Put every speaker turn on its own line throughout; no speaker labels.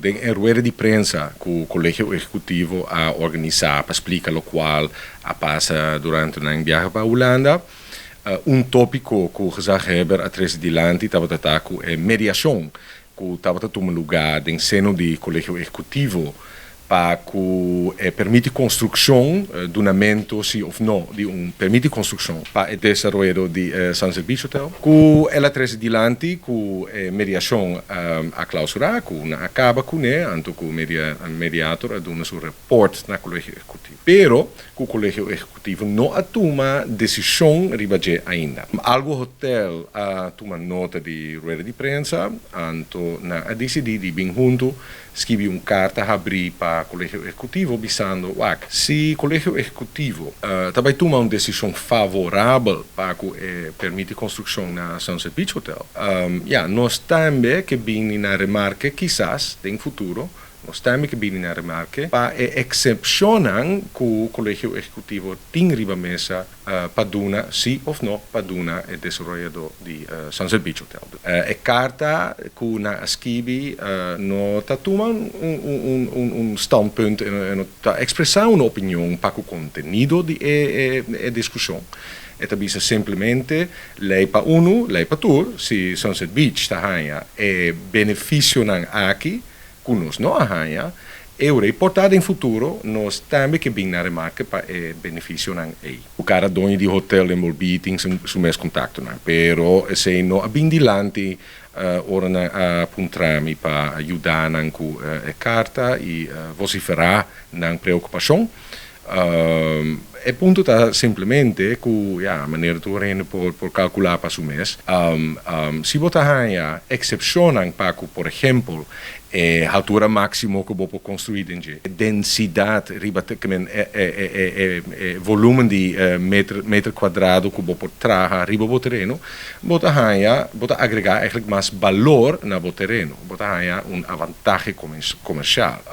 Den e rueda di prensa ku Kolegio Ehekutivo a organisá pa splika lokual a pasa durante nan biahe pa Hulanda, un tópiko ku gezaghebber a trese dilanti tabata ta ku e mediashon ku tabata tuma lugá den seno di Kolegio Ehekutivo pa ku e permit di konstrukshon, dunamentu si òf no di un permit di konstrukshon pa e desaroyadó di Sunset Beach Hotel, ku el a trese dilanti ku e mediashon a klausurá, ku nan a kaba kuné, anto ku mediator a duna su report na Kolegio Ehekutivo. Pero ku Kolegio Ehekutivo no a tuma desishon riba dje ainda. Algu hotel a tuma nota di rueda di prensa, anto nan a disidí di bin huntu skibi un karta habrí pa Kolegio Ehekutivo bisando, Wak, si Kolegio Ehekutivo ta bai tuma un desishon favorabel pa ku e permit di konstrukshon na Sunset Beach Hotel, ya, nos tambe ke bini na remarke kisas den futuro. Nos tambe ke bini na remarke pa e eksepshonnan ku Kolegio Ehekutivo tin riba mesa pa duna si òf no pa duna e desaroyadó di Sunset Beach Hotel. E karta ku nan a skibi no ta tuma un standpunt, e no ta ekspresá un opinion pa ku kontenido di e diskushon. E ta bisa simplemente lei pa unu, lei pa tur, si Sunset Beach ta haña e benefisionan aki, ku nos no a haña, e ora ei por ta den futuro nos tambe ke bin na remarke pa e benefisionan ei. Ku kada doño di hotel enbolbí tin su mes kontaktonan, pero esei no a bin dilanti ora nan a puntra mi pa yuda nan ku e karta i vosiferá nan preokupashon. E punto ta simplemente ku, ya, manera tur hende por kalkulá pa su mes, si bo ta haña eksepshonnan pa ku, por ehempel, e haltura máksimo ku bo por konstruí den dje, e densidat riba ke men e volúmen di meter kuadrado ku bo por traha riba bo tereno, bo ta haña, bo ta agregá eigentlik mas balor na bo tereno. Bo ta haña un avantahe komersial.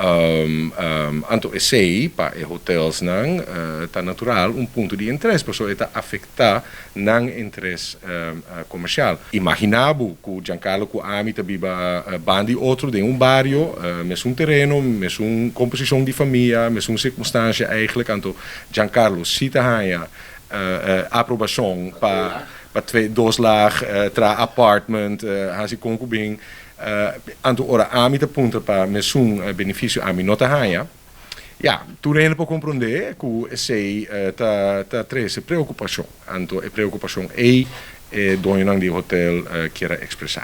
Anto esei pa e hotelsnan ta natural un punto di interes, pasobra e ta afektá nan interes komersial. Imaginá bo ku Giancarlo ku ami ta biba ban di otro den un bario, mesun tereno, mesun komposishon di famia, mesun sirkunstansia eigentlik, anto Giancarlo si ta haña aprobashon pa twee dos laag traha apartment, hasi kon ku bin. Anto ora ami ta puntra pa mesun benefisio ami no ta haña. Ya, tur hende por komprondé ku esei ta trese preokupashon. Anto e preokupashon ei e doñonan di hotel kier a ekspresá.